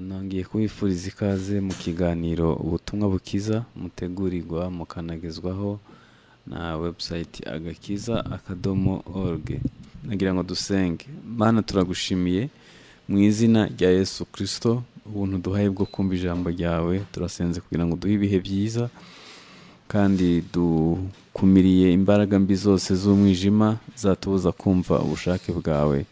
Nongeye kubifuriza ikaze mu kiganiro Ubutumwa Bukiza, mutegurirwa mukanagezwaho na website agakiza.org. Nagira ngo dusenge. Mana, turagushimiye mu izina rya Yesu Kristo, ubuntu duhaye bwo kumva ijambo ryawe. Turasenze kugira ngo duhe ibihe byiza, kandi dukumiriye imbaraga mbi zose z'umwijima zatubuza kumva ubushake bwawe.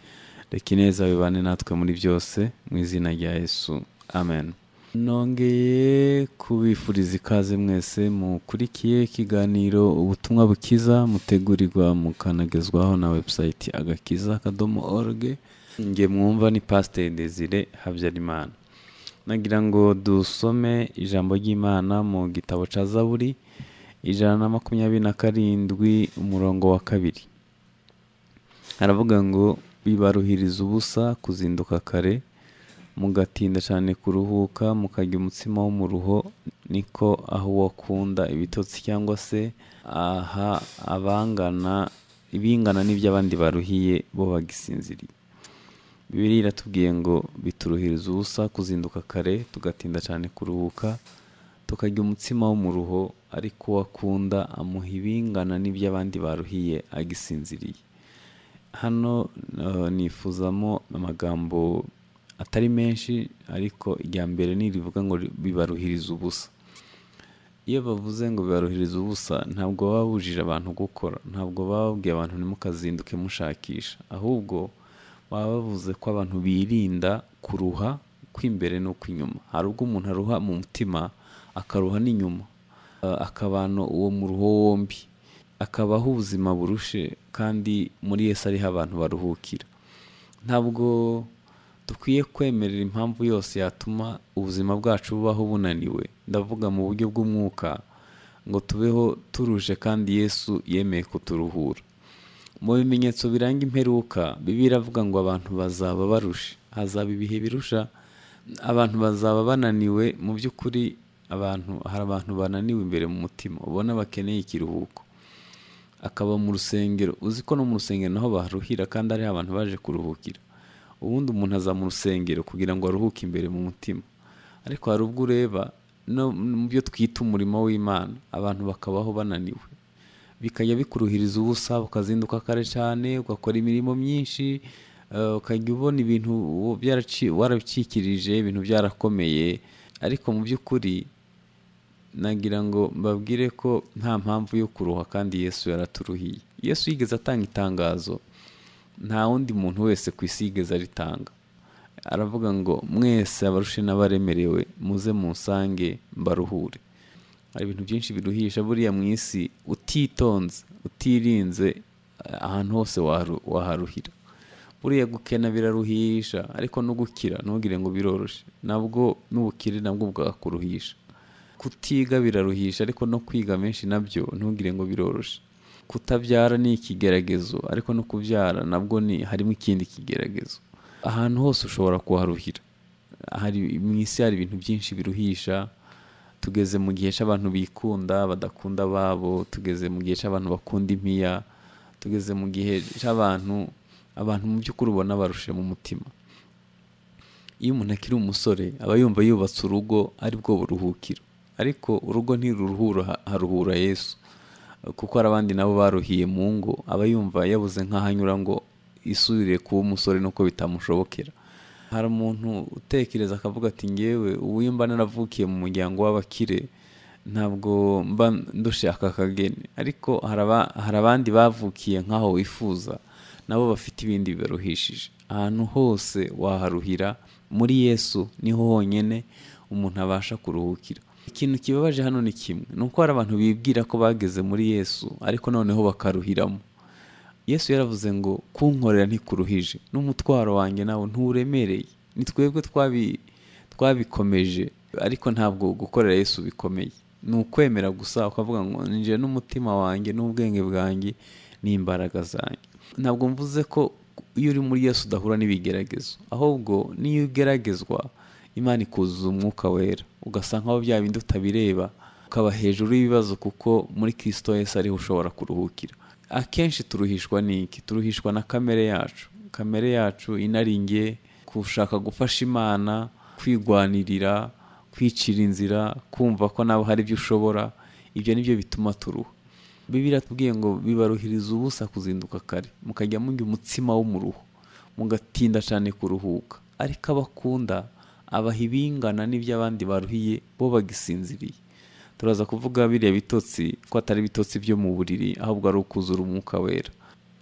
Reka ineza bibane natwe muri byose, mu izina rya Yesu, amen. Nongeye kubifuriza ikaze mwese mukurikiye ikiganiro Ubutumwa Bukiza, mutegurirwa mukanagezwaho na website agakiza.org. Nge mwumva ni Pasteur Desire Habyarimana. Nagira ngo dusome ijambo ry'Imana mu gitabo ca Zaburi 127 umurongo wa 2. Haravuga ngo: bibaruhiriza ubusa kuzinduka kare, mugatinda cyane kuruhuka, mukarya umutsima w'umuruho, niko aho wakunda ibitotsi cyangwa se aha abangana ibingana n'iby'abandi baruhiye bo bagisinziriye. Bibiliya iratubwiye ngo bituruhiriza ubusa kuzinduka kare, tugatinda cyane kuruhuka, tukarya umutsima w'umuruho, ariko uwakunda amuha ibingana n'iby'abandi baruhiye agisinziriye. Hano nifuzamo amagambo atari menshi, ariko irya mbere ni rivuga ngo bibaruhiriza ubusa. Iyo bavuze ngo bibaruhiriza ubusa, ntabwo baba babujije abantu gukora, ntabwo baba babwiye abantu ntimukazinduke mushakisha, ahubwo baba bavuze ko abantu birinda kuruha kw'imbere no kw'inyuma. Hari ubwo umuntu aruha mu mutima, akaruha n'inyuma, akabana uwo muruho wombi, akabaho ubuzima burushe, kandi muri Yesu ariho abantu baruhukira. Ntabwo dukwiye kwemerera impamvu yose yatuma ubuzima bwacu bubaho bunaniwe, ndavuga mu buryo bw'umwuka, ngo tubeho turuje kandi Yesu yemeye kuturuhura. Mu bimenyetso biranga imperuka, Bibiliya iravuga ngo abantu bazaba barushe, hazaba ibihe birusha, abantu bazaba bananiwe. Mu by'ukuri hari abantu bananiwe imbere mu mutima, ubona bakeneye ikiruhuko, akaba mu rusengero. Uzi ko no mu rusengero naho baruhira, kandi ari abantu baje kuruhukira. Ubundi umuntu aza mu rusengero kugira ngo aruhuke imbere mu mutima, ariko hari ubwo ureba no mu byo twita umurimo w'Imana, abantu bakabaho bananiwe, bikajya bikuruhiriza ubusa, ukazinduka kare cyane, ugakora imirimo myinshi, ukajya ubona ibintu warabicikirije, ibintu byarakomeye. Ariko mu by'ukuri nagira ngo mbabwire ko nta mpamvu yo kuruha, kandi Yesu yaraturuhiye. Yesu yigeze atanga itangazo nta wundi muntu wese ku isi yigeze aritanga. Aravuga ngo mwese abarushe n'abaremerewe muze munsange mbaruhure. Hari ibintu byinshi biruhisha buriya mu isi, utitonze, utirinze, ahantu hose waharuhira. Buriya gukena biraruhisha, ariko no gukira ntugire ngo biroroshe, nabwo n'ubukire nabwo bwakuruhisha. Kutiga biraruhisha, ariko no kwiga menshi nabyo ntugire ngo biroroshe. Kutabyara ni ikigeragezo, ariko no kubyara nabwo ni harimo ikindi kigeragezo. Ahantu hose ushobora kuharuhira. Hari mu isi hari ibintu byinshi biruhisha. Tugeze mu gihe cy'abantu bikunda badakunda babo, tugeze mu gihe cy'abantu bakunda impiya, tugeze mu gihe cy'abantu abantu mu by'ukuri ubona barushe mu mutima. Iyo umuntu akiri umusore aba yumva yubatse urugo ari bwo buruhukiro, ariko urugo ntiruruhura, haruhura Yesu, kuko hari abandi nabo baruhiye mu ngo, aba yumva yabuze nk'ahanyura ngo isubire kuba umusore nuko bitamushobokera. Hari umuntu utekereza akavuga ati ngewe ubu iyo mba naravukiye mu muryango w'abakire ntabwo mba ndushaka akageni, ariko hari abandi bavukiye nk'aho wifuza, nabo bafite ibindi bibaruhishije. Ahantu hose waharuhira, muri Yesu niho honyine umuntu abasha kuruhukira. Ikintu kibabaje hano ni kimwe, ni uko hari abantu bibwira ko bageze muri Yesu, ariko noneho bakaruhiramo. Yesu yaravuze ngo kunkorera ntikuruhije, n'umutwaro wanjye nawo nturemereye. Ni twebwe twabikomeje, ariko ntabwo gukorera Yesu bikomeye. Ni ukwemera gusa ukavuga ngo nje n'umutima wanjye n'ubwenge bwanjye n'imbaraga zanjye. Ntabwo mvuze ko iyo uri muri Yesu udahura n'ibigeragezo, ahubwo niyo ugeragezwa Imana ikuzuza umwuka wera, ugasa nkaho bya bindi utabireba, ukaba hejuru y'ibibazo, kuko muri Kristo Yesu ariho ushobora kuruhukira. Akenshi turuhishwa n'iki? Turuhishwa na kamere yacu. Kamere yacu inaringiye gushaka gufasha Imana, kwigwanirira, kwicira inzira, kumva ko nawe hari ibyo ushobora. Ibyo nibyo bituma turuha. Bibiliya iratubwiye ngo bibaruhiriza ubusa kuzinduka kare, mukajya murya umutsima w'umuruho, mugatinda cyane kuruhuka. Ariko abakunda abaha ibingana n'ibyo abandi baruhiye bo bagisinziriye. Turaza kuvuga biriya bitotsi ko atari ibitotsi byo mu buriri, ahubwo ari ukuzura umwuka wera.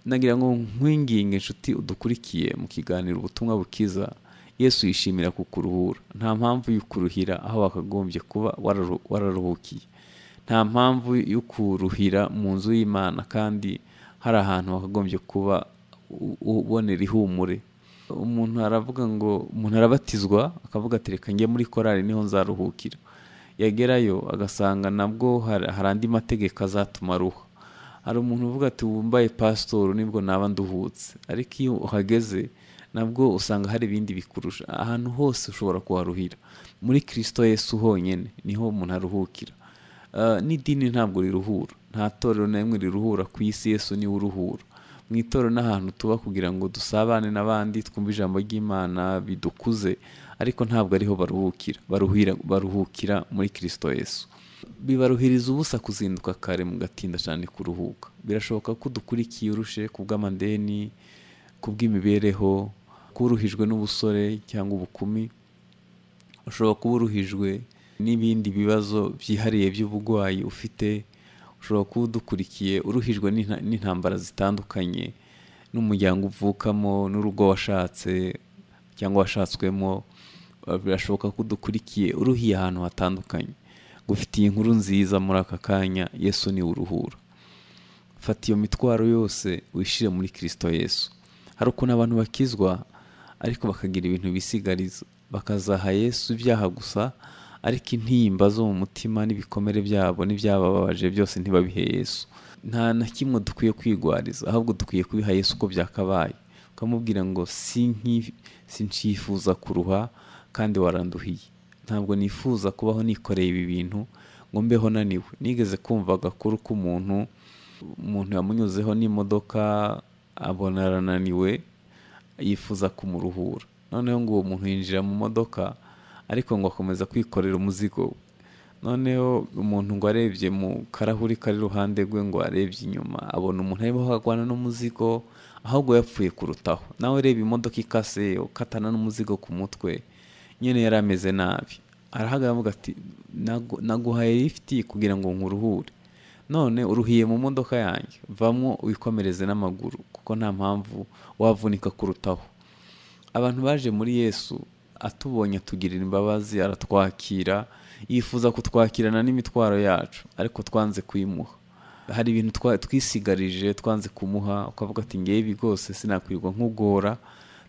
Nagira ngo nkwinginge inshuti udukurikiye mu kiganiro ubutumwa bukiza, Yesu yishimira kukuruhura. Nta mpamvu y'ukuruhira aho wakagombye kuba wararuhukiye. Nta mpamvu y'ukuruhira mu nzu y'Imana kandi hari ahantu wakagombye kuba ubonera ihumure. Umuntu aravuga ngo umuntu arabatizwa akavuga ati reka njye muri korali niho nzaruhukira. Yagerayo agasanga nabwo hari andi mategeko azatuma aruha. Hari umuntu uvuga ati wumbaye pastor nibwo naba nduhutse, ariko iyo uhageze nabwo usanga hari ibindi bikurusha. Ahantu hose ushobora kuharuhira. Muri Kristo Yesu honyine niho umuntu aruhukira. N'idini ntabwo riruhura, nta torero na rimwe riruhura ku isi, Yesu niwe uruhura. Mu itorero n'ahantu tuba kugira ngo dusabane n'abandi, twumve ijambo ry'Imana bidukuze, ariko ntabwo ariho baruhukira. Baruhukira muri Kristo Yesu. Bibaruhiriza ubusa kuzinduka kare mugatinda cyane kuruhuka. Birashoboka ko udukurikiye urushe kubw'amadeni, kubw'imibereho, kuruhijwe n'ubusore cyangwa ubukumi, ushobora kuba uruhijwe n'ibindi bibazo byihariye by'ubugwayi ufite, ushobora kuba udukurikiye uruhijwe n'intambara zitandukanye, n'umuryango uvukamo, n'urugo washatse cyangwa washatswemo. Birashoboka ko udukurikiye uruhiye ahantu hatandukanye. Gufitiye inkuru nziza muri aka kanya, Yesu ni uruhura. Fata iyo mitwaro yose wishire muri Kristo Yesu. Hari ukuntu abantu bakizwa ariko bakagira ibintu bisigariza, bakazaha Yesu ibyaha gusa, ariko intimba zo mu mutima n'ibikomere byabo n'ibyabababaje byose ntibabihe Yesu. Nta na kimwe dukwiye kwigwariza, ahubwo dukwiye kubiha Yesu uko byakabaye. Ukamubwira ngo sincifuza kuruha kandi waranduhiye. Ntabwo nifuza kubaho nikoreye ibi bintu ngo mbeho naniwe. Nigeze kumva agakuru k'umuntu, umuntu yamunyuzeho n'imodoka abona arananiwe, yifuza kumuruhura. Noneho ngo uwo muntu yinjira mu modoka ariko ngo akomeza kwikorera umuzigo. Noneho umuntu ngo arebye mu karahuri kari iruhande rwe, ngo arebye inyuma abona umuntu arimo agwana n'umuzigo, ahubwo yapfuye kurutaho. Nawe reba imodoka ikase ukatana n'umuzigo ku mutwe, nyine yari ameze nabi. Arahagarara avuga ati naguhaye lift kugira ngo nkuruhure, none uruhiye mu modoka yanjye, vamwo wikomereze n'amaguru kuko nta mpamvu wavunika kurutaho. Abantu baje muri Yesu atubonye atugirira imbabazi, aratwakira, yifuza kutwakirana n'imitwaro yacu, ariko twanze kuyimuha. Hari ibintu twisigarije twanze kumuha, ukavuga ati ngewe ibi rwose sinakwirwa nkugora,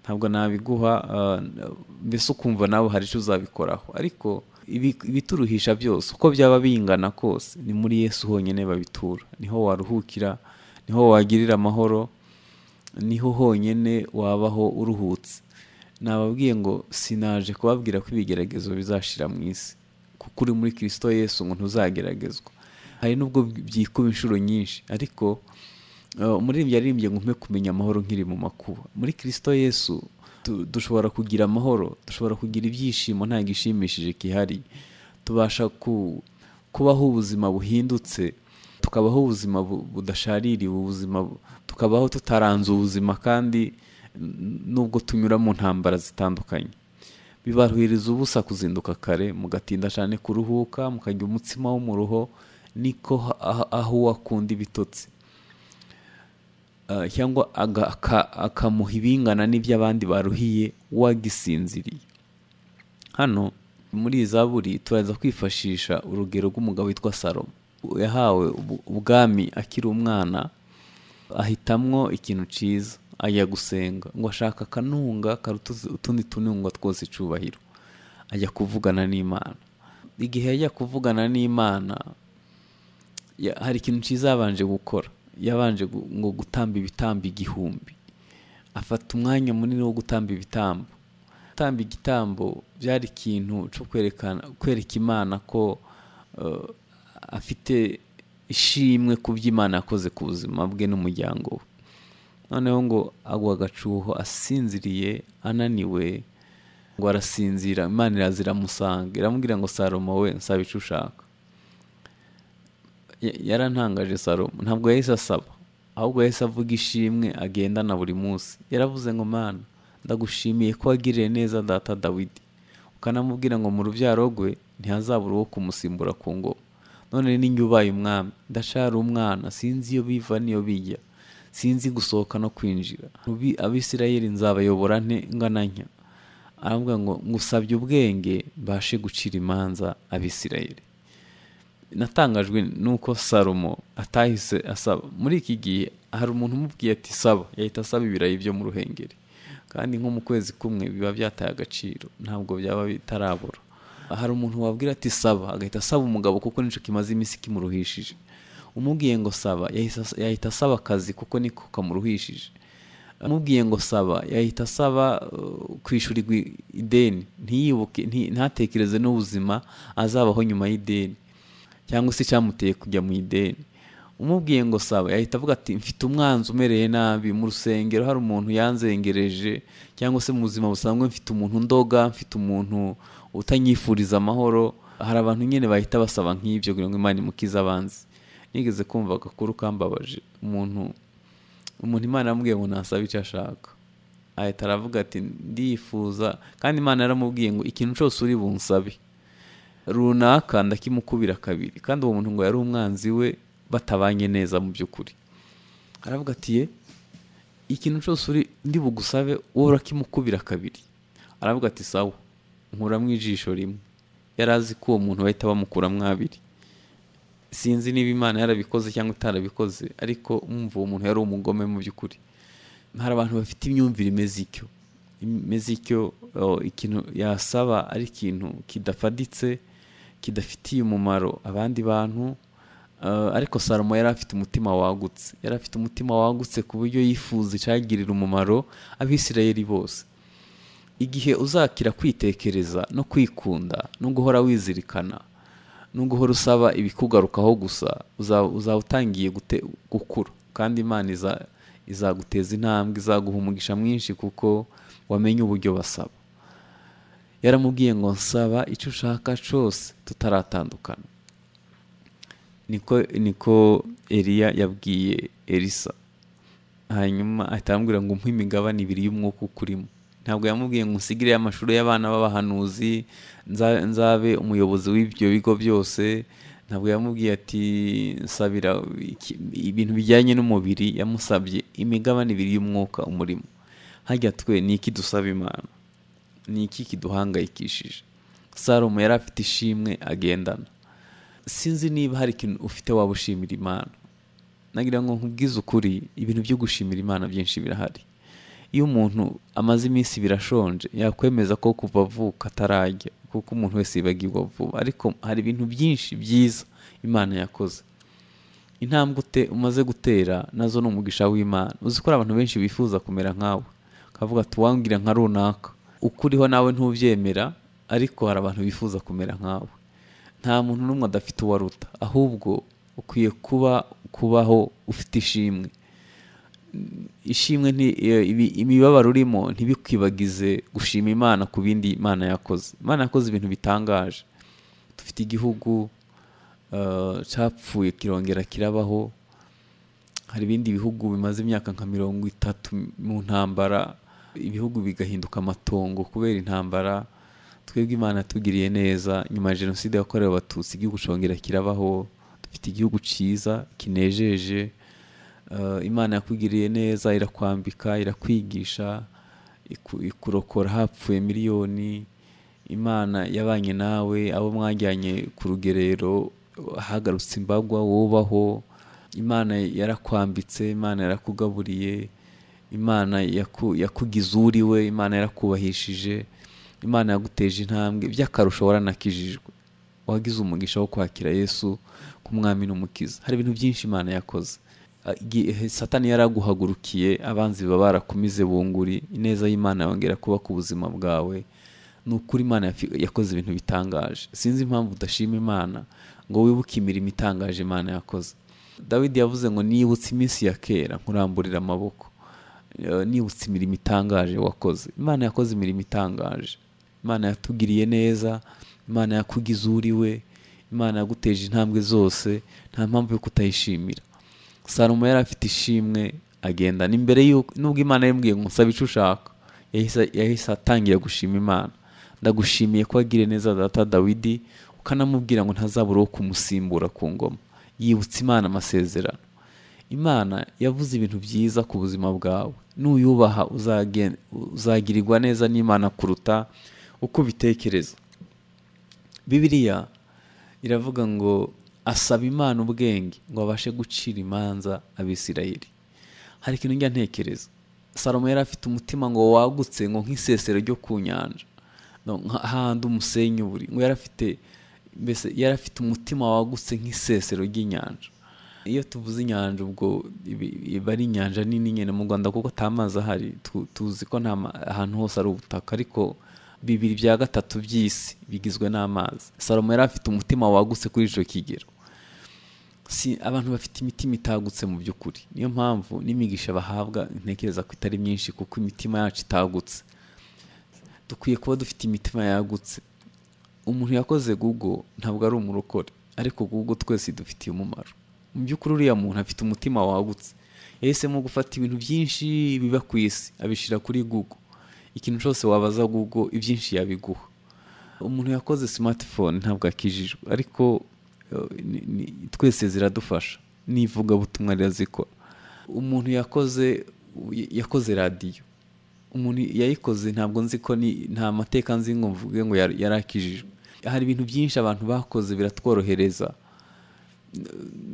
ntabwo nabiguha, mbese ukumva nawe hari icyo uzabikoraho. Ariko ibituruhisha byose uko byaba bingana kose, ni muri Yesu honyine babitura. Niho waruhukira, niho wagirira amahoro, niho honyine wabaho uruhutse. Nababwiye ngo sinaje kubabwira ko ibigeragezo bizashira mu isi, kuko uri muri Kristo Yesu ngo ntuzageragezwa. Hari nubwo byikuba inshuro nyinshi, ariko umuririmbyi yaririmbye ngo mpe kumenya amahoro nkiri mu makuba. Muri Kristo Yesu dushobora kugira amahoro, dushobora kugira ibyishimo nta gishimishije kihari. Tubasha kubaho ubuzima buhindutse, tukabaho ubuzima budashaririwe, ubuzima tukabaho tutaranze ubuzima, kandi nubwo tunyura mu ntambara zitandukanye. Bibaruhiriza ubusa kuzinduka kare mugatinda cyane kuruhuka, mukarya umutsima w'umuruho, niko aho wakunda ibitotsi, cyangwa akamuha ibingana n'iby'abandi baruhiye wagisinziriye. Hano muri Zaburi turaza kwifashisha urugero rw'umugabo witwa Salomo. Yahawe ubwami akiri umwana, ahitamwo ikintu ciza, ajya gusenga ngo ashaka akanunga karuta utundi tununga twose icubahiro, ajya kuvugana n'Imana. Igihe ajya kuvugana n'Imana, hari ikintu ciza yabanje gukora. Yabanje ngo gutamba ibitambo 1000. Afata umwanya munini wo gutamba ibitambo. Gutamba igitambo byari ikintu cyo kwereka Imana ko afite ishimwe ku by'Imana yakoze ku buzima bwe n'umuryango we. Noneho ngo agwa agacuho asinziriye, ananiwe, Ngo arasinzira, Imana iraza iramusanga, iramubwira ngo Salomo we, nsaba icyo ushaka. Yarantangaje Salomo, ntabwo yahise asaba, ahubwo yahise avuga ishimwe agendana buri munsi. Yaravuze ngo Mana, ndagushimiye ko wagiriye neza data Dawidi, ukanamubwira ngo mu rubyaro rwe ntihazabura uwo kumusimbura ku ngoma. None ninjye ubaye umwami, ndashara umwana, sinzi iyo biva n'iyo bijya, sinzi gusohoka no kwinjira. Abisirayeli nzabayobora nte ngana ntya? Aravuga ngo ngusabye ubwenge mbashe gucira imanza Abisirayeli. Natangajwe nuko Salomo atahise asaba. Muri iki gihe hari umuntu umubwiye ati saba, yahita asaba ibirayi byo mu Ruhengeri, kandi nko mu kwezi kumwe biba byataye agaciro, ntabwo byaba bitarabura. Hari umuntu wabwira ati saba, agahita asaba umugabo kuko nico kimaze iminsi kimuruhishije. Umubwiye ngo saba, yahita asaba akazi kuko niko kamuruhishije. Umubwiye ngo saba, yahita asaba kwishyurirwa ideni, ntiyibuke, ntatekereze n'ubuzima azabaho nyuma y'ideni, cyangwa se icyamuteye kujya mu ideni. Umubwiye ngo saba, yahita avuga ati mfite umwanzi umereye nabi mu rusengero, hari umuntu yanzengereje, cyangwa se mu buzima busanzwe mfite umuntu ndoga, mfite umuntu utanyifuriza amahoro. Hari abantu nyine bahita basaba nk'ibyo kugira ngo Imana imukize abanzi. Nigeze kumva agakuru kambabaje, umuntu Imana yamubwiye ngo nasabe icyo ashaka, ahita aravuga ati ndifuza, kandi Imana yaramubwiye ngo ikintu cyose uri bunsabe runaka ndakimukubira kabiri, kandi uwo muntu ngo yari umwanzi we batabanye neza mu by'ukuri. Aravuga ati ye, ikintu cyose uri ndi bugusabe wowe urakimukubira kabiri. Aravuga ati sawa, nkuramwo ijisho rimwe. Yari azi ko uwo muntu bahita bamukuramwo abiri. Sinzi niba Imana yarabikoze cyangwa itarabikoze, ariko umva uwo muntu yari umugome mu by'ukuri. Hari abantu bafite imyumvire imeze ityo, ikintu yasaba ari ikintu kidafaditse, kidafitiye umumaro abandi bantu. Ariko Salomo yari afite umutima wagutse, yari afite umutima wagutse ku buryo yifuza icyagirira umumaro Abisirayeli bose. Igihe uzakira kwitekereza no kwikunda no guhora wizirikana no guhora usaba ibikugarukaho gusa, uzaba utangiye gukura, kandi Imana izaguteza intambwe, izaguha umugisha mwinshi kuko wamenye uburyo basaba. Yaramubwiye ngo nsaba icyo ushaka cyose tutaratandukana. Niko Eliya yabwiye Elisa. Hanyuma ahita amubwira ngo umpe imigabane ibiri y'umwuka ukurimo. Ntabwo yamubwiye ngo usigire amashuri y'abana b'abahanuzi, nzabe umuyobozi w'ibyo bigo byose. Ntabwo yamubwiye ati nsabira ibintu bijyanye n'umubiri, yamusabye imigabane ibiri y'umwuka umurimo. Hajya twe ni iki dusaba Imana? Ni iki kiduhangayikishije? Salomo yari afite ishimwe agendana. Sinzi niba hari ikintu ufite waba ushimira Imana. Nagira ngo nkubwize ukuri, ibintu byo gushimira Imana byinshi birahari. Iyo umuntu amaze iminsi birashonje, yakwemeza ko kuva avuka atarajya, kuko umuntu wese yibagirwa vuba. Ariko hari ibintu byinshi byiza Imana yakoze. Intambwe umaze gutera nazo ni umugisha w'Imana. Uzi ko abantu benshi bifuza kumera nkawe, ukavuga ati wangira nka runaka, ukuriho nawe ntubyemera, ariko hari abantu bifuza kumera nkawe. Nta muntu n'umwe adafite uwaruta, ahubwo ukwiye kubaho ufite ishimwe. Ishimwe imibabaro urimo ntibikwibagize gushima Imana ku bindi Imana yakoze. Imana yakoze ibintu bitangaje. Dufite igihugu cyapfuye kirongera kirabaho. Hari ibindi bihugu bimaze imyaka nka 30 mu ntambara, ibihugu bigahinduka amatongo kubera intambara. Twebwe Imana tugiriye neza, nyuma ya jenoside yakorewe Abatutsi igihugu congera kirabaho. Dufite igihugu cyiza kinejeje. Imana yakugiriye neza, irakwambika, irakwigisha, ikurokora hapfuye miliyoni. Imana yabanye nawe, abo mwajyanye ku rugerero hagarutse imbagwa wubaho. Imana yarakwambitse, Imana yarakugaburiye, Imana yakugize uriwe, Imana yarakubahishije, Imana yaguteje intambwe. By'akarusho waranakijijwe, wagize umugisha wo kwakira Yesu nk'umwami n'umukiza. Hari ibintu byinshi Imana yakoze. Satani yaraguhagurukiye, abanzi baba barakumize bunguri, ineza y'Imana yongera kuba ku buzima bwawe. Ni ukuri Imana yakoze ibintu bitangaje. Sinzi impamvu udashima Imana ngo wibuke imirimo itangaje Imana yakoze. Dawidi yavuze ngo nibutse iminsi ya kera nkuramburira amaboko, nibutse imirimo itangaje wakoze. Imana yakoze imirimo itangaje. Imana yatugiriye neza, Imana yakugize uriwe, Imana yaguteje intambwe zose, nta mpamvu yo kutayishimira. Salomo yari afite ishimwe agenda imbere y'uko nubwo Imana yamubwiye ngo nsaba icyo ushaka, yahise atangira gushima Imana. Ndagushimiye ko wagiriye neza data Dawidi, ukanamubwira ngo ntazabura uwo kumusimbura ku ngoma. Yibutsa Imana amasezerano. Imana yavuze ibintu byiza ku buzima bwawe, nuyubaha uzagirirwa neza n'Imana kuruta uko ubitekereza. Bibiliya iravuga ngo asaba Imana ubwenge ngo abashe gucira imanza Abisirayeli. Hari ikintu njya ntekereza, Salomo yari afite umutima ngo wagutse ngo nk'isesero ryo ku nyanja, hahandi umusenyi uri, ngo yari afite mbese yari afite umutima wagutse nk'isesero ry'inyanja. Iyo tuvuze inyanja ubwo iba ari inyanja nini nyine mu Rwanda, kuko nta mazi ahari, tuzi ko nta ahantu hose ari ubutaka, ariko 2/3 by'isi bigizwe n'amazi. Salomo yari afite umutima wagutse kuri icyo kigero. Si abantu bafite imitima itagutse mu by'ukuri, niyo mpamvu n'imigisha bahabwa ntekereza ko itari myinshi, kuko imitima yacu itagutse. Dukwiye kuba dufite imitima yagutse. Umuntu yakoze Google ntabwo ari umurokore, ariko Google twese idufitiye umumaro. Mu by'ukuri uriya muntu afite umutima wagutse, yahisemo gufata ibintu byinshi biba ku isi abishyira kuri Google. Ikintu cyose wabaza Google ibyinshi yabiguha. Umuntu yakoze smartphone ntabwo akijijwe, ariko twese ziradufasha, n'ivugabutumwa rirazikora. Umuntu yakoze radiyo, umuntu yayikoze ntabwo nzi ko nta mateka nzi ngo mvuge ngo yarakijijwe. Hari ibintu byinshi abantu bakoze biratworohereza.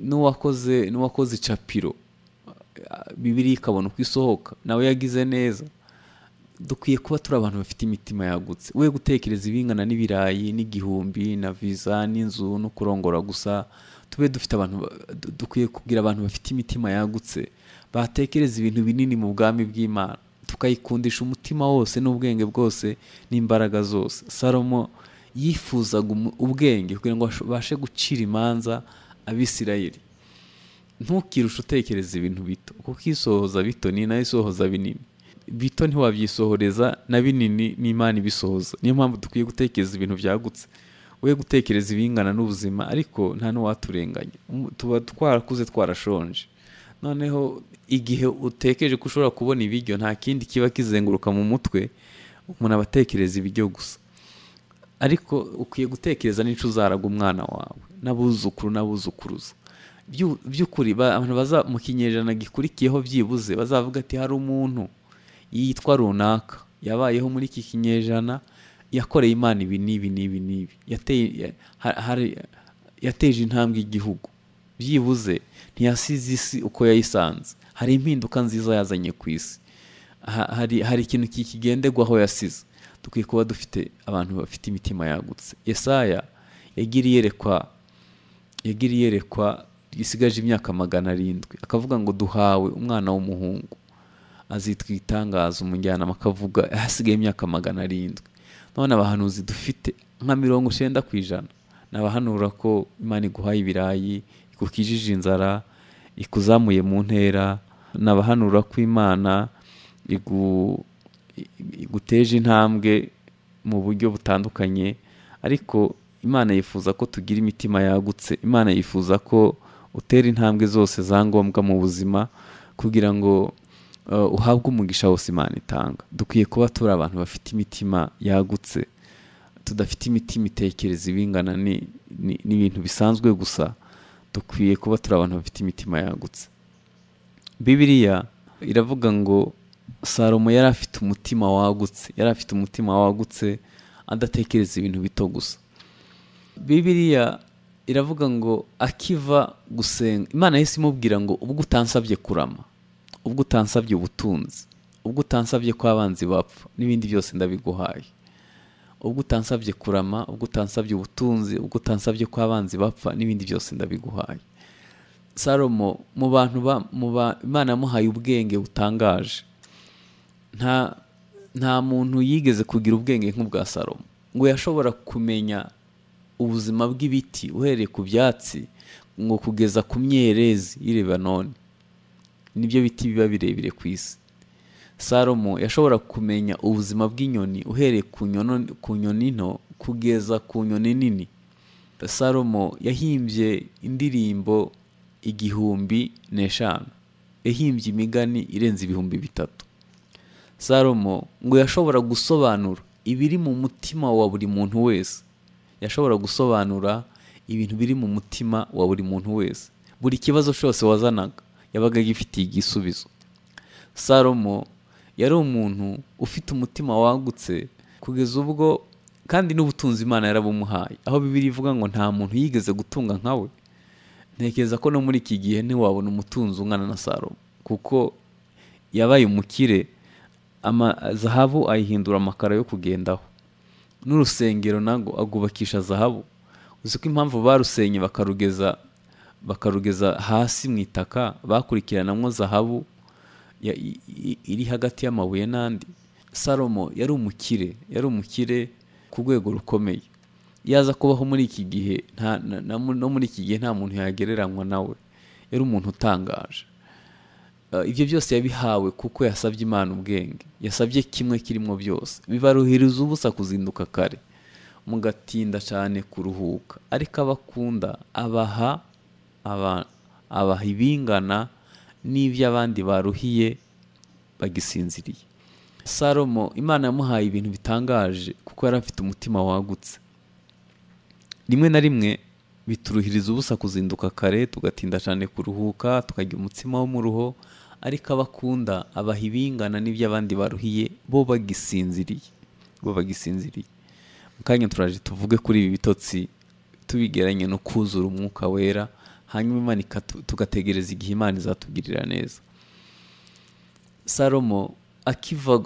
N'uwakoze icapiro, Bibiliya ikabona uko isohoka, nawe yagize neza. Dukwiye kuba turi abantu bafite imitima yagutse, we gutekereza ibingana n'ibirayi n'igihumbi na visa n'inzu no kurongora gusa. Tube dufite abantu, dukwiye kugira abantu bafite imitima yagutse, batekereza ibintu binini mu bwami bw'Imana, tukayikundisha umutima wose n'ubwenge bwose n'imbaraga zose. Salomo yifuzaga ubwenge kugira ngo abashe gucira imanza Abisirayeli. Ntukirushe utekereza ibintu bito, kuko isohoza bito ni nayo isohoza binini. Bito ntiwabyisohoreza, na binini n'Imana ibisohoza. Niyo mpamvu dukwiye gutekereza ibintu byagutse, we gutekereza ibingana n'ubuzima, ariko nta n'uwaturenganya. Tuba twarakuze twarashonje. Noneho igihe utekereje ko ushobora kubona ibiryo, nta kindi kiba kizenguruka mu mutwe, umuntu aba atekereza ibiryo gusa. Ariko ukwiye gutekereza n'icyo uzaraga umwana wawe n'abuzukuru n'abuzukuruza. By'ukuri abantu baza mu kinyejana gikurikiyeho byibuze bazavuga ati hari umuntu yitwa runaka yabayeho muri iki kinyejana, yakoreye Imana ibi n'ibi n'ibi n'ibi, yateje intambwe igihugu, byibuze ntiyasize isi uko yayisanze, hari impinduka nziza yazanye ku isi, hari ikintu kikigenderwaho yasize. Dukwiye kuba dufite abantu bafite imitima yagutse. Yesaya yagiriye iyerekwa risigaje imyaka 700, akavuga ngo duhawe umwana w'umuhungu azitwa igitangaza, umujyanama, akavuga hasigaye imyaka 700. None abahanuzi dufite nka 90% nabahanura ko Imana iguhaye ibirayi, ikukijije inzara, ikuzamuye mu ntera, nabahanura ko Imana iguteje intambwe mu buryo butandukanye. Ariko Imana yifuza ko tugira imitima yagutse. Imana yifuza ko utera intambwe zose za ngombwa mu buzima kugira ngo uhabwe umugisha wose Imana itanga. Dukwiye kuba turi abantu bafite imitima yagutse, tudafite imitima itekereza ibingana n'ibintu bisanzwe gusa. Dukwiye kuba turi abantu bafite imitima yagutse. Bibiliya iravuga ngo Salomo yari afite umutima wagutse, yari afite umutima wagutse adatekereza ibintu bito gusa. Bibiliya iravuga ngo akiva gusenga, Imana yahise imubwira ngo ubwo utansabye kurama, ubwo utansabye ubutunzi, ubwo utansabye ko abanzi bapfa n'ibindi byose ndabiguhaye. Ubwo utansabye kurama, ubwo utansabye ubutunzi, ubwo utansabye ko abanzi bapfa n'ibindi byose ndabiguhaye. Salomo mu bantu Imana yamuhaye ubwenge butangaje. Nta muntu yigeze kugira ubwenge nk'ubwa Salomo, ngo yashobora kumenya ubuzima bw'ibiti uhereye ku byatsi ngo kugeza ku myerezi y'i Lebanoni. Nibyo biti biba birebire ku isi. Salomo yashobora kumenya ubuzima bw'inyoni uhereye ku nyoni nto kugeza ku nyoni nini. Salomo yahimbye indirimbo 1005, yahimbye imigani irenze 3000. Salomo ngo yashobora gusobanura ibiri mu mutima wa buri muntu wese, yashobora gusobanura ibintu biri mu mutima wa buri muntu wese. Buri kibazo cyose wazanaga yabaga gifitiye igisubizo. Salomo yari umuntu ufite umutima wagutse kugeza ubwo, kandi n'ubutunzi Imana yarabumuhaye, aho Bibiliya ivuga ngo nta muntu yigeze gutunga nkawe. Ntekereza ko no muri iki gihe ntiwabona umutunzi ungana na Salomo, kuko yabaye umukire, zahabu ayihindura amakara yo kugendaho, n'urusengero nago agubakisha zahabu. Uzi ko impamvu barusenye bakarugeza hasi mu itaka, bakurikiranamo zahabu iri hagati y'amabuye n'andi. Salomo yari umukire, yari umukire ku rwego rukomeye. Yaza kubaho muri iki gihe, no muri iki gihe nta muntu yagereranywa nawe. Yari umuntu utangaje. Ibyo byose yabihawe kuko yasabye Imana ubwenge, yasabye kimwe kirimo byose. Bibaruhiriza ubusa kuzinduka kare, mugatinda cyane kuruhuka, ariko abakunda abaha ibingana n'ibyo abandi baruhiye bagisinziriye. Salomo Imana yamuhaye ibintu bitangaje kuko yari afite umutima wagutse. Rimwe na rimwe bituruhiriza ubusa kuzinduka kare, tugatinda cyane kuruhuka, tukagira umutsima wo mu ruho, ariko abakunda abaha ibingana n'ibyo abandi baruhiye bo bagisinziriye, bo bagisinziriye. Mu kanya turaje tuvuge kuri ibi bitotsi tubigeranye no kuzura umwuka wera, hanyuma Imana tugategereza igihe Imana izatugirira neza. Salomo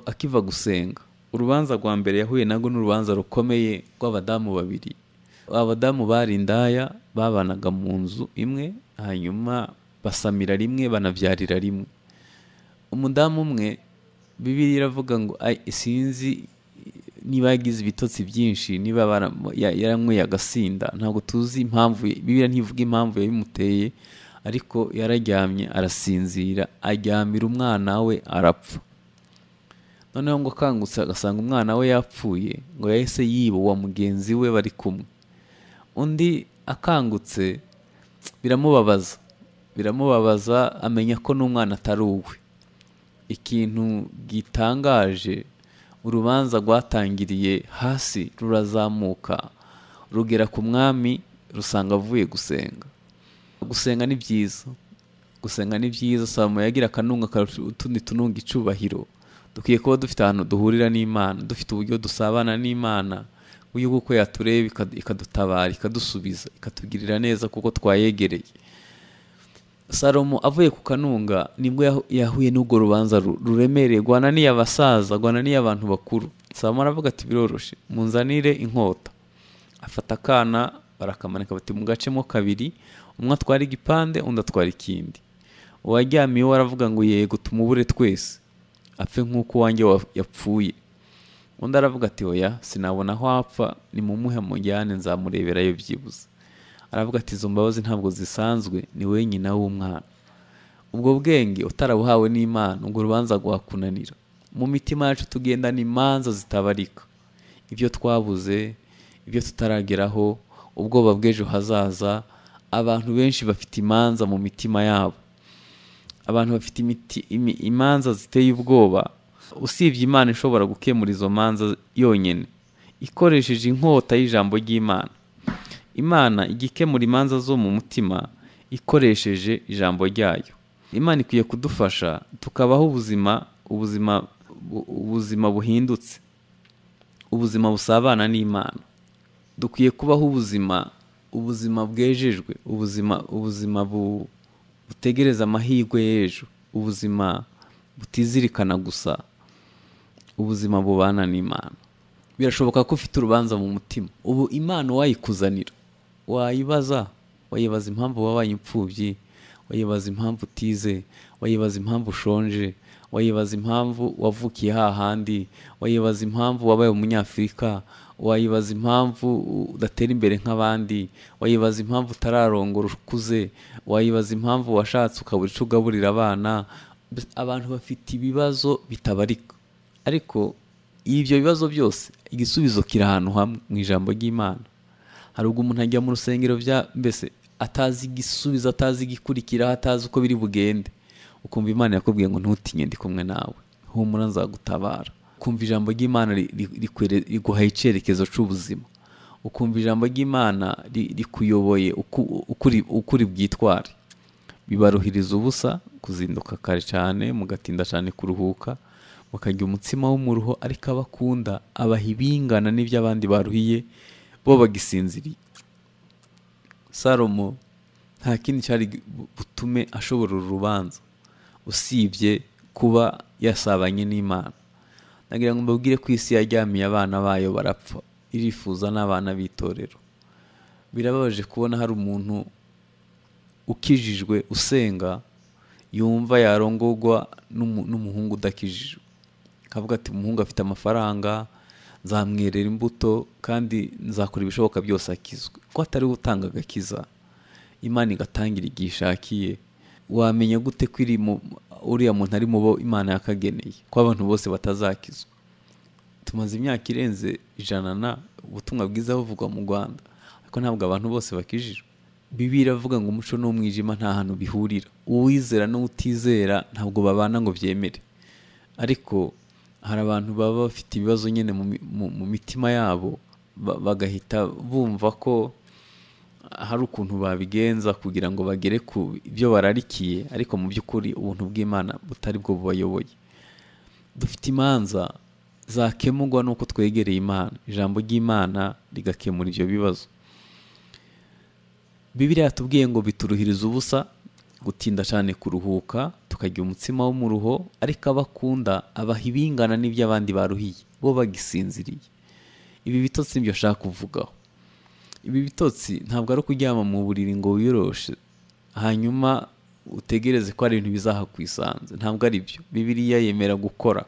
akiva gusenga, urubanza rwa mbere yahuye nago n'urubanza rukomeye rw'abadamu babiri. Abadamu bari indaya, babanaga mu nzu imwe, hanyuma basamira rimwe, banabyarira rimwe. Umudamu umwe, Bibiliya iravuga ngo sinzi niba yagize ibitotsi byinshi, niba yaranyweye agasinda, ntabwo tuzi impamvu, Bibiliya ntivuga impamvu yabimuteye, ariko yararyamye arasinzira, aryamira umwana we arapfa. Noneho ngo akangutse agasanga umwana we yapfuye, ngo yahise yiba uwa mugenzi we bari kumwe. Undi akangutse biramubabaza, amenya ko n'umwana atari uwe. Ikintu gitangaje, urubanza rwatangiriye hasi rurazamuka rugera ku mwami, rusanga avuye gusenga. Gusenga ni byiza, gusenga ni byiza. Salomo yagira akanunga utundi tununga icubahiro. Dukwiye kuba dufite ahantu duhurira n'Imana, dufite uburyo dusabana n'Imana, uyu kuko yatureba ikadutabara, ikadusubiza, ikatugirira neza kuko twayegereye. Salomo avuye ku kanunga nibwo yahuye n'urwo rubanza ruremereye, rwananiye abasaza, rwananiye abantu bakuru. Salomo aravuga ati biroroshe, munzanire inkota. Afata akana barakamanika, bati mugacemo kabiri, umwe atwara igipande undi atwara ikindi. Uwaryamiye we aravuga ngo yego tumubure twese, apfe nk'uko wanjye yapfuye. Undi aravuga ati oya, sinabona aho apfa, nimumuhe mujyane nzamureberayo byibuze. Aravuga ati izo mbabazi ntabwo zisanzwe, ni we nyina w'umwana. Ubwo bwenge utarabuhawe n'Imana, ubwo rubanza rwakunanira. Mu mitima yacu tugendana imanza zitabarika, ibyo twabuze, ibyo tutarageraho, ubwoba bw'ejo hazaza. Abantu benshi bafite imanza mu mitima yabo, abantu bafite imanza ziteye ubwoba. Usibye Imana ishobora gukemura izo manza yonyine ikoresheje inkota y'ijambo ry'Imana. Imana igikemura imanza zo mu mutima ikoresheje ijambo ryayo. Imana ikwiye kudufasha tukabaho ubuzima buhindutse, ubuzima busabana n'Imana. Dukwiye kubaho ubuzima bwejejwe, ubuzima butegereza amahirwe y'ejo, ubuzima butizirikana gusa, ubuzima bubana n'Imana. Birashoboka ko ufite urubanza mu mutima, ubu Imana wayikuzanira, wayibaza impamvu wabaye imfubyi, wayibaza impamvu utize, wayibaza impamvu ushonje, wayibaza impamvu wavukiye hahandi, wayibaza impamvu wabaye umunyafurika, wayibaza impamvu udatera imbere nk'abandi, wayibaza impamvu utararongora ukuze, wayibaza impamvu washatse ukabura icyo ugaburira abana. Abantu bafite ibibazo bitabarika, ariko ibyo bibazo byose igisubizo kiri ahantu hamwe mu ijambo ry'Imana. Hari ubwo umuntu ajya mu rusengero bya mbese atazi igisubizo, atazi igikurikira, atazi uko biri bugende, ukumva Imana yakubwiye ngo ntutinye ndi kumwe nawe, humura nzagutabara. Ukumva ijambo ry'Imana riguha icyerekezo cy'ubuzima, ukumva ijambo ry'Imana rikuyoboye ukuri bwitware. Bibaruhiriza ubusa kuzinduka kare cyane, mugatinda cyane kuruhuka, mukarya umutsima w'umuruho, ariko abakunda abaha ibingana n'ibyo abandi baruhiye bo bagisinziriye. Salomo nta kindi cyari butume ashobora uru rubanza usibye kuba yasabanye n'Imana. Nagira ngo mbabwire ko isi yaryamiye abana bayo barapfa, irifuza n'abana b'itorero. Birababaje kubona hari umuntu ukijijwe usenga yumva yarongogwa n'umuhungu udakijijwe, akavuga ati umuhungu afite amafaranga, nzamwerera imbuto kandi nzakora ibishoboka byose akizwe. Ko atari we utanga agakiza, Imana igatangira igihe ishakiye. Wamenya gute ko uriya muntu ari mu bo Imana yakageneye, ko abantu bose batazakizwa? Tumaze imyaka irenze 100 na ubutumwa bwiza buvugwa mu Rwanda, ariko ntabwo abantu bose bakijijwe. Bibiliya iravuga ngo umuco n'umwijima nta hantu bihurira, uwizera n'utizera ntabwo babana ngo byemere. Ariko hari abantu baba bafite ibibazo nyine mu mitima yabo, bagahita bumva ko hari ukuntu babigenza kugira ngo bagere ku byo bararikiye, ariko mu by'ukuri ubuntu bw'Imana butari bwo bubayoboye. Dufite imanza zakemurwa nuko twegereye Imana, ijambo ry'Imana rigakemura ibyo bibazo. Bibiliya yatubwiye ngo bituruhiriza ubusa gutinda cyane kuruhuka, tukagira umutsima w'umuruho, ariko abakunda abaha ibingana n'ibyo abandi baruhiye bo bagisinziriye. Ibi bitotsi nibyo nshaka kuvugaho. Ibi bitotsi ntabwo ari ukuryama mu buriri ngo wiyoroshe hanyuma utegereze ko hari ibintu bizahakwisanze, ntabwo ari byo. Bibiliya yemera gukora,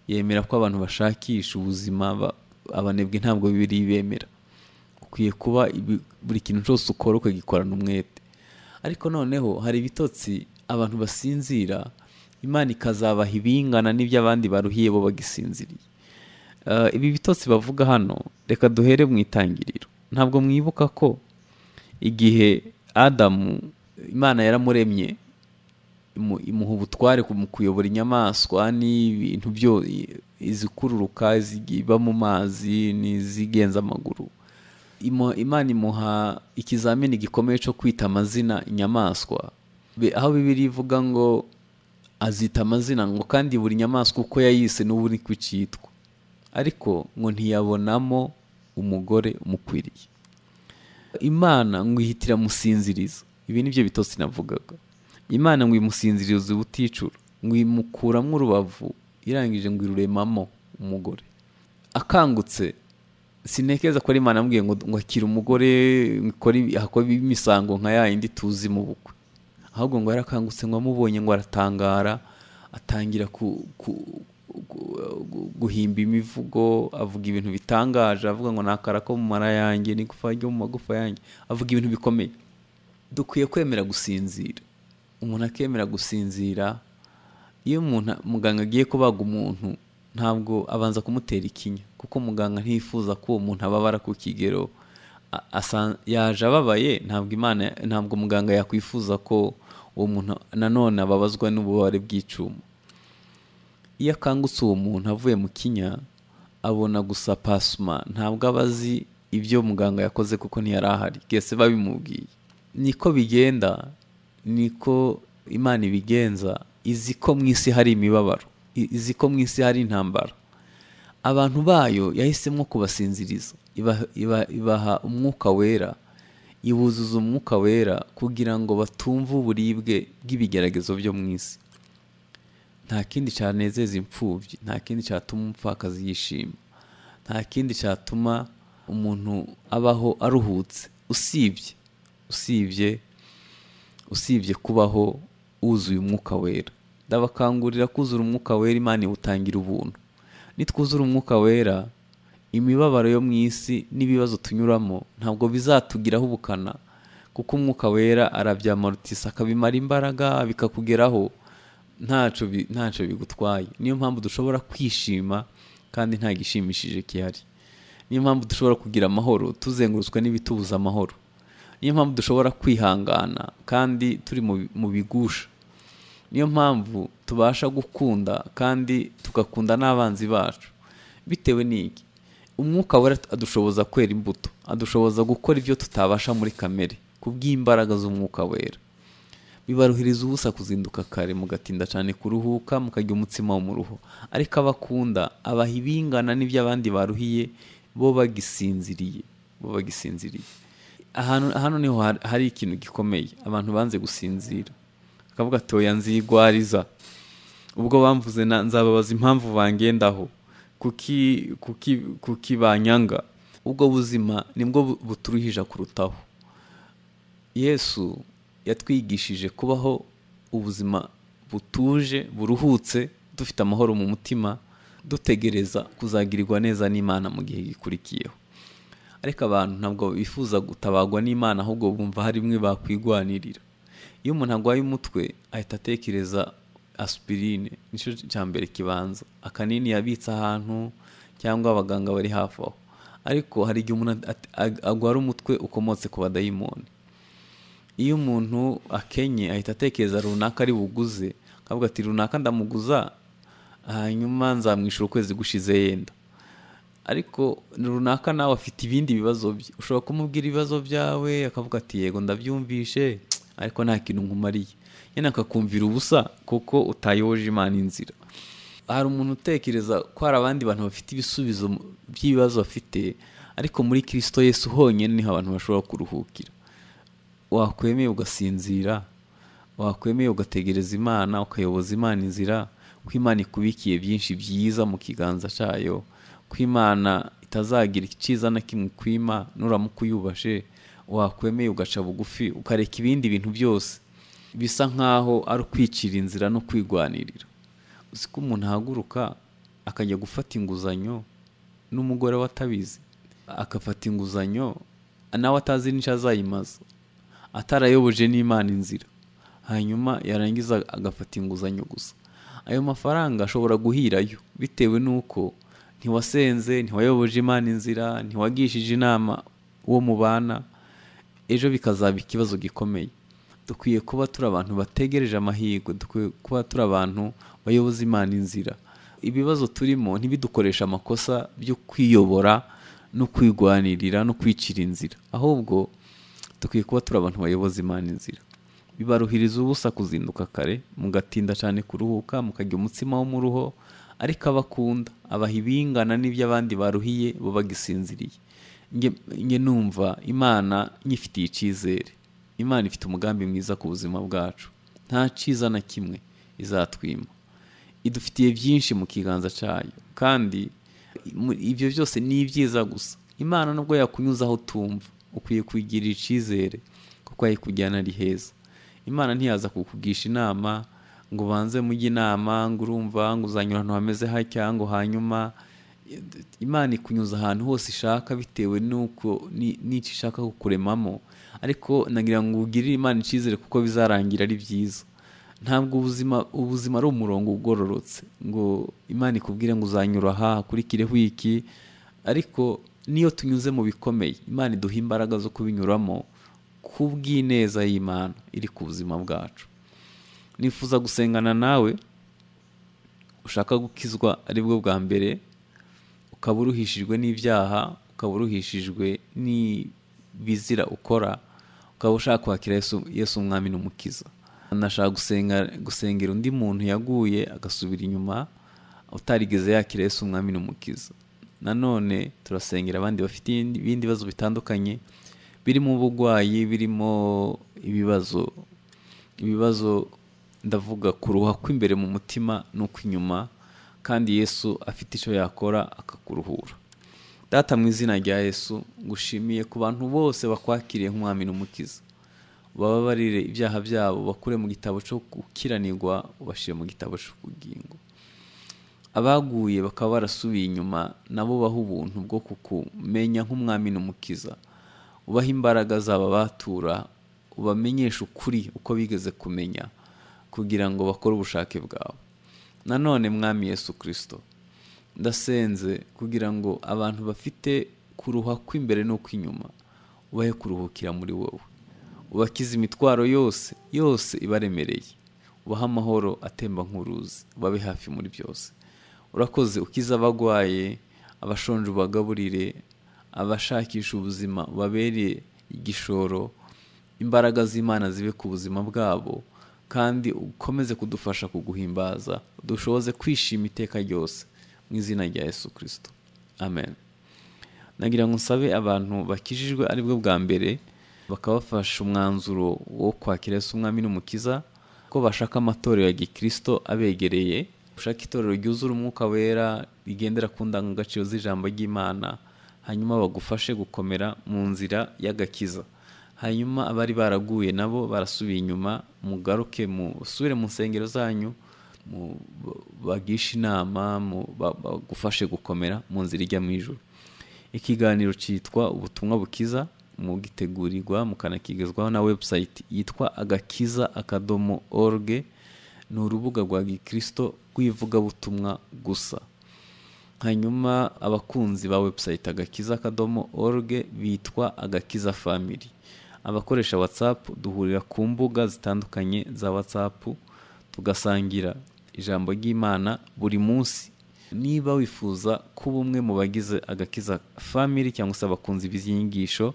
yemera ko abantu bashakisha ubuzima, abanebwe ntabwo Bibiliya ibemera. Ukwiye kuba buri kintu cyose ukora ukagikorana umwete. Ariko noneho hari ibitotsi abantu basinzira, Imana ikazabaha ibingana n'ibyo abandi baruhiye bo bagisinziriye. Ibi bitotsi bavuga hano, reka duhere mu itangiriro. Ntabwo mwibuka ko igihe Adamu Imana yaramuremye imuha ubutware mu kuyobora inyamaswa n'ibintu byo izikururuka, iziba mu mazi n'izigenza amaguru. Imana imuha ikizamini gikomeye cyo kwita amazina inyamaswa, aho Bibiliya ivuga ngo azita amazina ngo kandi buri nyamaswa uko yayise n'ubu niko icitwa, ariko ngo ntiyabonamo umugore umukwiriye. Imana ngo ihitira musinziriza. Ibi nibyo bitotsi navugaga. Imana ngo imusinzirize ubuticura, ngo imukuramo urubavu, irangije ngo iruremamo umugore. Akangutse, sinekeza ko ari Imana yamubwiye ngo akira umugore, akore imisango nka ya yindi tuzi mu bukwe. Ahubwo ngo yarakangutse ngo amubonye ngo aratangara, atangira guhimba imivugo, avuga ibintu bitangaje, avuga ngo nakara ko mu mara yanjye, n'igufa ryo mu magufa yanjye, avuga ibintu bikomeye. Dukwiye kwemera gusinzira. Umuntu akemera gusinzira. Iyo umuntu muganga agiye kubaga umuntu, ntabwo abanza kumutera ikinya, kuko muganga ntiyifuza ko uwo muntu ababara ku kigero yaje ababaye. Ntabwo Imana, ntabwo muganga yakwifuza ko uwo muntu nanone ababazwa n'ububabare bw'icuma. Iyo akangutse uwo muntu avuye mu kinya, abona gusa pasuma, ntabwo aba azi ibyo muganga yakoze kuko ntiyari ahari, kese babimubwiye. Niko bigenda, niko Imana ibigenza. Izi ko mu isi hari imibabaro, izi ko mu isi hari intambara. Abantu bayo yahisemo kubasinziriza, ibaha umwuka wera, ibuzuza umwuka wera kugira ngo batumve uburibwe bw'ibigeragezo byo mu isi. Nta kindi cyanezeza imfubyi, nta kindi cyatuma umupfakazi yishima, nta kindi cyatuma umuntu abaho aruhutse usibye kubaho wuzuye umwuka wera. Ndabakangurira kuzura umwuka wera, Imana iwutangira ubuntu. Nitwuzura umwuka wera, imibabaro yo mu isi n'ibibazo tunyuramo ntabwo bizatugiraho ubukana, kuko umwuka wera arabyamarutisa akabimara imbaraga bikakugeraho. Ntacyo bigutwaye. Niyo mpamvu dushobora kwishima kandi nta gishimishije gihari. Niyo mpamvu dushobora kugira amahoro tuzengurutswe n'ibitubuza amahoro. Niyo mpamvu dushobora kwihangana kandi turi mu bigusha. Niyo mpamvu tubasha gukunda kandi tugakunda n'abanzi bacu. Bitewe n'iki? Umwuka Wera adushoboza kwera imbuto, adushoboza gukora ibyo tutabasha muri kamere kubw'imbaraga z'Umwuka Wera. Bibaruhiriza ubusa kuzinduka kare, mugatinda cyane kuruhuka, mukarya umutsima wo mu ruho. Ariko abakunda abaha ibingana n'ibyo abandi baruhiye bo bagisinziriye. Hano niho hari ikintu gikomeye. Abantu banze gusinzira, akavuga ati oya nzigwariza, ubwo bamvuze nzababaza impamvu bangendaho, kuki banyanga. Ubwo buzima nibwo buturuhija kurutaho. Yesu yatwigishije kubaho ubuzima butuje, buruhutse, dufite amahoro mu mutima, dutegereza kuzagirirwa neza n'Imana mu gihe gikurikiyeho. Ariko abantu ntabwo bifuza gutabagwa n'Imana, ahubwo bumva hari imwe bakwigwanirira. Iyo umuntu arwaye umutwe ahita atekereza aspirine, nicyo cya mbere kibanza, akanini yabitse ahantu cyangwa abaganga bari hafi aho. Ariko hari igihe umuntu agwara umutwe ukomotse ku badayimoni. Iyo umuntu akenye ahita atekereza runaka ari buguze, akavuga ati runaka ndamuguza hanyuma nzamwishyura ukwezi gushize yenda. Ariko runaka nawe afite ibindi bibazo bye, ushobora kumubwira ibibazo byawe akavuga ati yego ndabyumvishe, ariko nta kintu nkumariye. Nyine akakumvira ubusa kuko utayoboje Imana inzira. Hari umuntu utekereza ko hari abandi bantu bafite ibisubizo by'ibibazo bafite, ariko muri Kristo Yesu honyine niho abantu bashobora kuruhukira. Wakwemeye ugasinzira, wakwemeye ugategereza Imana, ukayoboza Imana inzira, ko Imana ikubikiye byinshi byiza mu kiganza cyayo, ko Imana itazagira icyiza na kimwe kwima nuramuka uyubashe. Wakwemeye ugaca bugufi, ukareka ibindi bintu byose bisa nkaho ari ukwicira inzira no kwigwanirira. Uzi ko umuntu ahaguruka akajya gufata inguzanyo n'umugore we atabizi, akafata inguzanyo nawe atazi n'icyo azayimaza, atarayoboje n'Imana inzira, hanyuma yarangiza agafata inguzanyo gusa. Ayo mafaranga ashobora guhirayo bitewe n'uko ntiwasenze, ntiwayoboje Imana inzira, ntiwagishije inama uwo mubana, ejo bikazaba ikibazo gikomeye. Dukwiye kuba turi abantu bategereje amahirwe, dukwiye kuba turi abantu bayoboza Imana inzira. Ibibazo turimo ntibidukoresha amakosa byo kwiyobora no kwigwanirira no kwicira inzira, ahubwo dukwiye kuba turi abantu bayoboza Imana inzira. Bibaruhiriza ubusa kuzinduka kare, mugatinda cyane kuruhuka, mukarya umutsima wo mu ruho, ariko abakunda abaha ibingana n'ibyo abandi baruhiye bo bagisinziriye. Nge numva Imana nyifitiye icyizere. Imana ifite umugambi mwiza ku buzima bwacu, nta cyiza na kimwe izatwima. Idufitiye byinshi mu kiganza cyayo, kandi ibyo byose ni ibyiza gusa. Imana nubwo yakunyuzaho utumva, ukwiye kuyigirira icyizere kuko ayikujyana ari heza. Imana ntiyaza kukugisha inama ngo ubanze mujye inama, ngo urumva ngo uzanyura ahantu hameze hatya, ngo hanyuma. Imana ikunyuza ahantu hose ishaka bitewe n'uko n'icyo ishaka kukuremamo. Ariko nagira ngo ugirire Imana icyizere kuko bizarangira ari byiza. Ntabwo ubuzima ari umurongo ugororotse ngo Imana ikubwire ngo uzanyura aha hakurikireho iki, ariko niyo tunyuze mu bikomeye Imana iduha imbaraga zo kubinyuramo kubw'ineza y'Imana iri ku buzima bwacu. Nifuza gusengana nawe ushaka gukizwa aribwo bwa mbere, ukaba uruhishijwe n'ibyaha, ukaba uruhishijwe n'ibizira ukora, ukaba ushaka kwakira Yesu umwami n'umukiza. Nashaka gusengera undi muntu yaguye agasubira inyuma utarigeze yakira Yesu umwami n'umukiza. Nanone turasengera abandi bafite ibindi bibazo bitandukanye, birimo ubugwayi, birimo ibibazo ndavuga kuruha kw'imbere mu mutima n'ukw'inyuma, kandi Yesu afite icyo yakora akakuruhura. Data, mu izina rya Yesu ngushimiye ku bantu bose bakwakiriye nk'umwami n'umukiza. Bababarire ibyaha byabo, bakure mu gitabo cyo gukiranirwa ubashire mu gitabo cy'ubugingo. Abaguye bakaba barasubiye inyuma nabo baha ubuntu bwo kukumenya nk'umwami n'umukiza. Ubaha imbaraga zabo batura, ubamenyesha ukuri uko bigeze kumenya, Kugira ngo bakore ubushake bwawe. Nanone, Mwami Yesu Kirisito, ndasenze kugira ngo abantu bafite kuruha kw'imbere n'ukw'inyuma ubahe kuruhukira muri wowe, ubakize imitwaro yose yose ibaremereye, ubahe amahoro atemba nk'uruzi, ubabe hafi muri byose. Urakoze. Ukize abagwaye, abashonje ubagaburire, abashakisha ubuzima ubabereye igishoro. Imbaraga z'Imana zibe ku buzima bwabo, kandi ukomeze kudufasha kuguhimbaza, dushoboze kwishima iteka ryose, mu izina rya Yesu Kirisito, amen. Nagira ngo nsabe abantu bakijijwe aribwo bwa mbere, bakabafasha umwanzuro wo kwakira Yesu Umwami n'Umukiza, ko bashaka amatorero ya gikirisito abegereye. Ushaka itorero ryuzura Umwuka Wera, rigendera ku ndangagaciro z'ijambo ry'Imana, hanyuma bagufashe gukomera mu nzira y'agakiza. Hanyuma abari baraguye nabo barasubiye inyuma, mugaruke, musubire mu nsengero zanyu, bagishe inama, bagufashe gukomera mu nzira ijya mu ijuru. Ikiganiro cyitwa Ubutumwa Bukiza, mugitegurirwa mukanakigezwaho na website yitwa agakiza.org. Ni urubuga rwa gikirisito rw'ivugabutumwa gusa. Hanyuma abakunzi ba website agakiza.org bitwa Agakiza Family. Abakoresha WhatsApp, duhurira ku mbuga zitandukanye za WhatsApp, tugasangira ijambo ry'Imana buri munsi. Niba wifuza kuba umwe mu bagize Agakiza Family cyangwa se abakunzi b'izi nyigisho,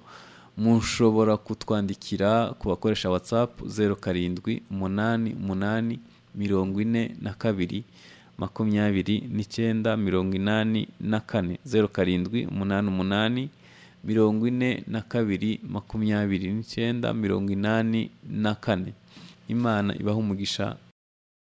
mushobora kutwandikira ku bakoresha WhatsApp: 0788422984, 0788422984. Imana ibahe umugisha.